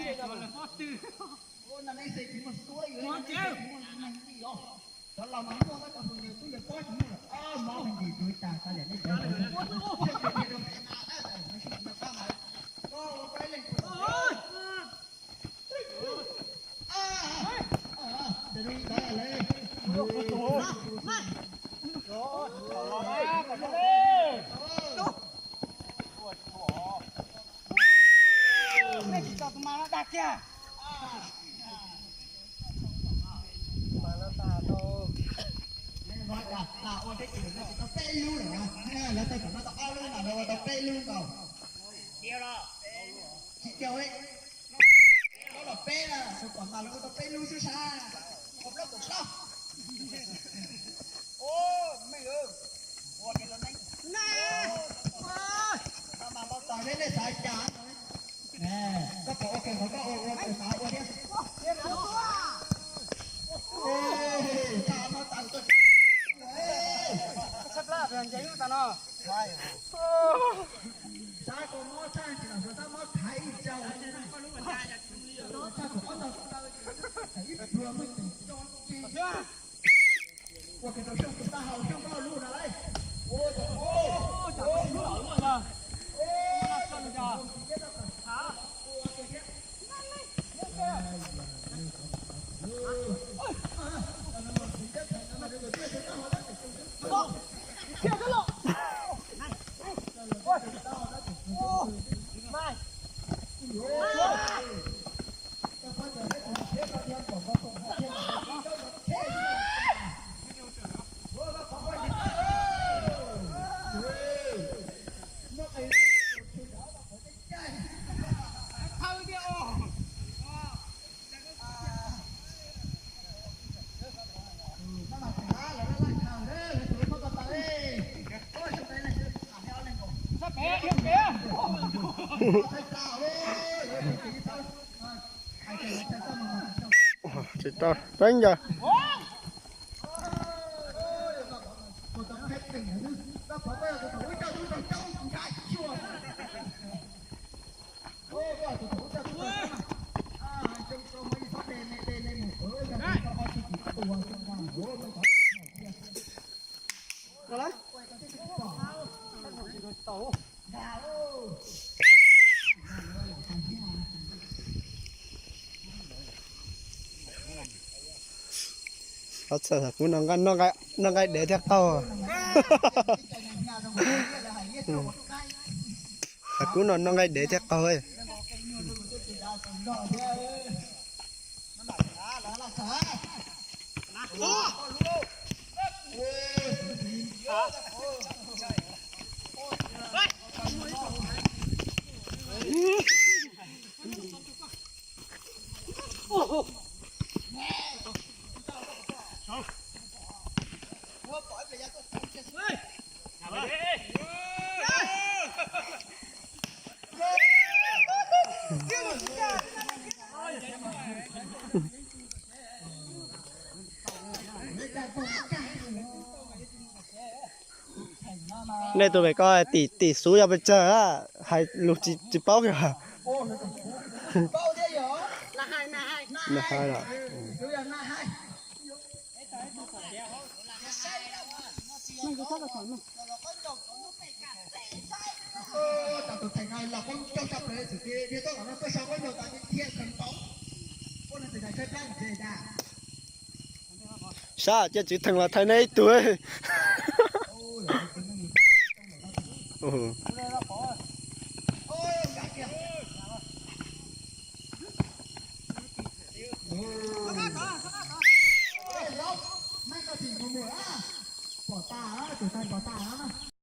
Ua no nej xwb tsis muaj suab yuav, nej xwb tsis muaj neeg li os. Cov laus mas muaj tab, cov hluas nraug twb yog pob tsis muaj lawm. Ob mob me ntsis tsuav cas tau liam nej cov hluas nraug. Siab phem rau pem mas tab, siab phem rau pab mas. Koj ua koj ib leeg puas tau? Ces zoo li ntawd lawm. Nej tsis tau tus mas no dag kiag. Ua teb chaws no tsis tau peb lub lawm, lawv tau kom no tau ob lub mas lawv ua tau peb lub nkaus. Tsis caug, lub los peb na, tus kom mas lawv ua tau peb lub xwb sas, ua plaub kaum plaub. Ua ke los neeb. Mas npau taws thiab nej xav cas. Koj pom ua ke nkaus koj ua ua ke mas ua thiab. Tshaj mob tas tuaj. Tshaj plab nce lub tas no. Sab koj mob tshaj tsis los sab mob thaiv ib tsaug. Tshaj kom ob tog taw ib pluag muaj ib tug tso ce. Ua ke tau xyoo tus tag hau xyoo koj lub no lauj. Ua Tsis tau teeb yog. Kuv no noj nqaij dev thiab qaug. Kuv no noj nqaij dev thiab qaug. Nej tus pem ko tim tim xub yog pes tsawg, hais lus tsis paub kiag. Sab cia tswv theem los thaiv nej ib tug. Pom tas, tus tais pom tas.